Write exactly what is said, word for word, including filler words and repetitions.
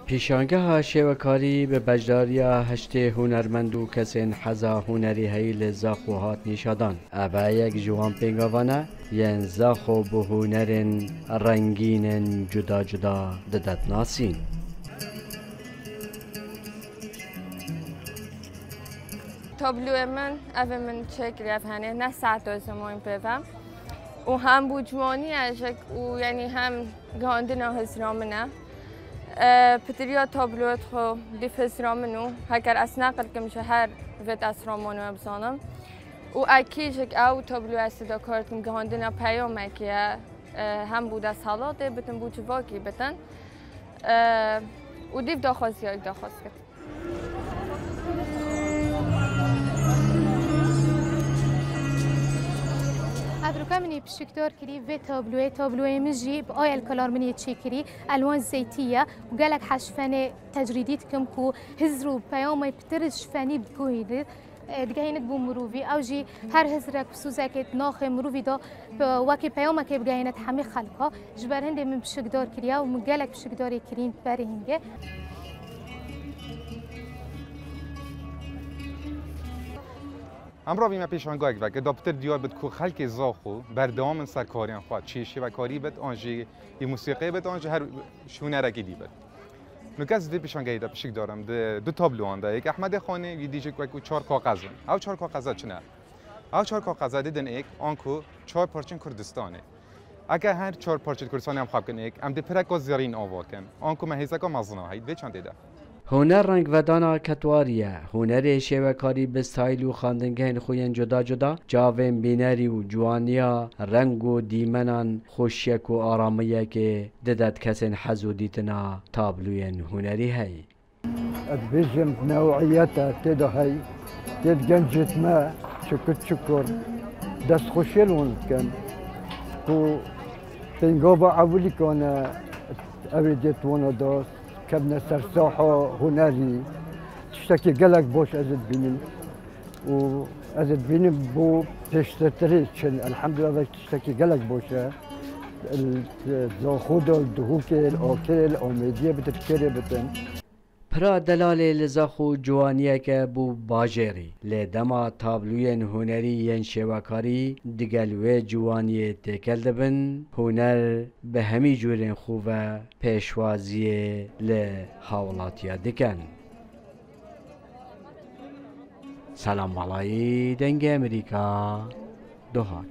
Pîşangeha şêwekarî bi beşdariya heştê hunermend û kesên heza hunerî heyî li Zaxo hat nîşadan. Ev e yek ji wan pêngavan e yên Zaxo bi hunerên rengîn ên cuda cuda didet nasîn. Tabloyê min, ev ê min çêkirî, ev henê ne saet dozê mayîn pê ve. Û hem bû ciwanî ye jek û, yanî, hem gihandina hizra min e. E, pitiriya tabloyê xwe dîf hizra min û heker ez neqil kim ji her vêt esra mano em zanim. Û ekî jek ew tabloyê ez da kar dikim gihandina peyamekî ye. E, hem bû desthilatê bitin, bû civakî bitin. E, û dîf daxwaziya daxwaz kir. Evroka min ê pişikdar kirî vê tabloyê. Tabloyê min jî bi aya li kalar min ê çêkirî, elwan zeytî ye û gelek hez ji fenê tecrîdî dikim ku hizr û peyamê pitir ji fenî biguhînit, e, digehînit bo mirovî. Ew jî her hizrek û sozekê di naxê mirovî de, e, wekî peyamekê bigehînit hemî xelka. Ji ber hindê min pişikdar kiriye û min gelek pişikdarê kirîn berê hingê. Em rabî me pêşangahek veke, da pitir diyar bit ku xelkê Zaxo berdewam in ser kariyan xwe, çi şêvekarî bit, an jî yê musîqê bit, an jî her hunerekî dî bit. Nuke ez di pêşangehê de pişikdar im, di du tabloan de, yek Ehmedê Xanê, yê dî jî wekî çar kaxez in. Ew çar kaxeza çi ne? Ew çar kaxeza didin êk, anku çar parçên Kurdistanê. Eke her çar parçên Kurdistanê em xwe bikin êk, em dê pireka zêrîn ava kin. Anku me hêzeka mezin a heyî vê çandê de. Huner rengvedana ketwarî ye. Hunerê şêwekarî bi stayl û xwendingehên xwe yên cuda cuda, çavên bînerî û ciwaniya reng û dîmenan xweşiyek û aramiyekê didet kesên hez û dîtina tabloyên hunerî heyî. Ez dibêjim, newiyet e tê de hey, tê di gencêt me, çi kut çi kur, destxweşiyê li wan dikim ku pêngava ewilîkan e, ew ê dê di wana de kevne ser saha hunerî, tiştekî gelek baş ez ê dibînim û ez ê dibînim bo pêştirtirê çin. Elhemdulillah, vek tiştekî gelek baş e. Li Zaxo de, li Duhokê, li Akirê, li Amêdiyê bitin, Kêrê bitin. Pira delalê li Zaxo ciwaniyeke bû bajêrî. Lê dema tabloyên hunerî yên şêwekarî digel wê ciwaniyê têkel dibin, huner bi hemî cûrên xwe ve pêşwaziyê li hawlatiya dikin. Selam Malayî, Dengê Amerîka, Duhok.